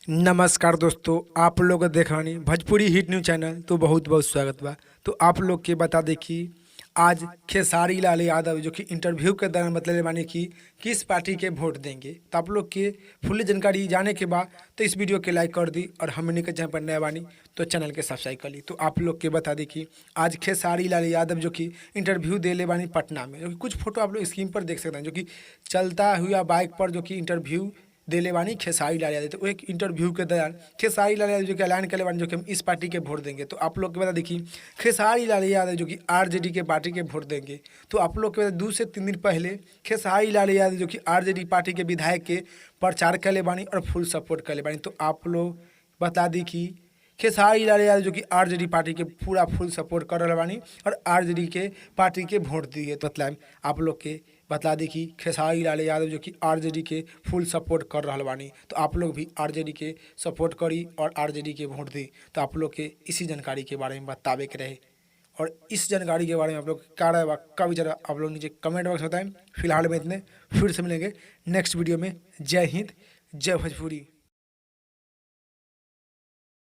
नमस्कार दोस्तों, आप लोग देख रहे भोजपुरी हिट न्यूज चैनल। तो बहुत बहुत स्वागत बा। तो आप लोग के बता दें कि आज खेसारी लाल यादव जो कि इंटरव्यू के दौरान बतले बानी कि किस पार्टी के वोट देंगे। तो आप लोग के फुल जानकारी जाने के बाद तो इस वीडियो के लाइक कर दी और हमने के चैनल पर नया बानी तो चैनल के सब्सक्राइब कर ली। तो आप लोग के बता दी कि आज खेसारी लाल यादव जो कि इंटरव्यू दे ले बानी पटना में, जो कि कुछ फोटो आप लोग स्क्रीन पर देख सकते हैं, जो कि चलता हुआ बाइक पर जो कि इंटरव्यू देले बानी खेसारी लाल यादव। तो एक इंटरव्यू के दौरान खेसारी लाल यादव जो कि ऐलान करे बानी जो कि हम इस पार्टी के वोट देंगे। तो आप लोग के बता देखिए, खेसारी लाल यादव जो कि आरजेडी के पार्टी के वोट देंगे। तो आप लोग के बता, 2 से 3 दिन पहले खेसारी लाल यादव जो कि आरजेडी पार्टी के विधायक के प्रचार करे बानी और फुल सपोर्ट करे बानी। तो आप लोग बता दी कि खेसारी लाल यादव जो कि आरजेडी पार्टी के पूरा फुल सपोर्ट कर रहा बानी और आरजेडी के पार्टी के वोट दिए। तो मतलब आप लोग के बता दी कि खेसारी लाल यादव जो कि आरजेडी के फुल सपोर्ट कर रहा बानी। तो आप लोग भी आरजेडी के सपोर्ट करी और आरजेडी के वोट दी। तो आप लोग के इसी जानकारी के बारे में बतावे के रहे और इस जानकारी के बारे में आप लोग क्या राय बा, का विचार, आप लोग नीचे कमेंट बॉक्स बताएं। फिलहाल में इतने, फिर से मिलेंगे नेक्स्ट वीडियो में। जय हिंद, जय भोजपुरी।